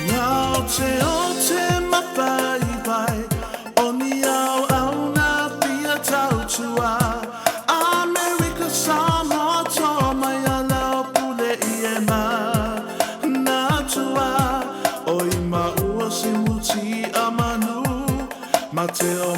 Ngao te o te mawhaiwai o ni au au nā fia tautua Amerika Samoa toa mai a lao pule i e ma Natua o i maua simuti a manu Ma te o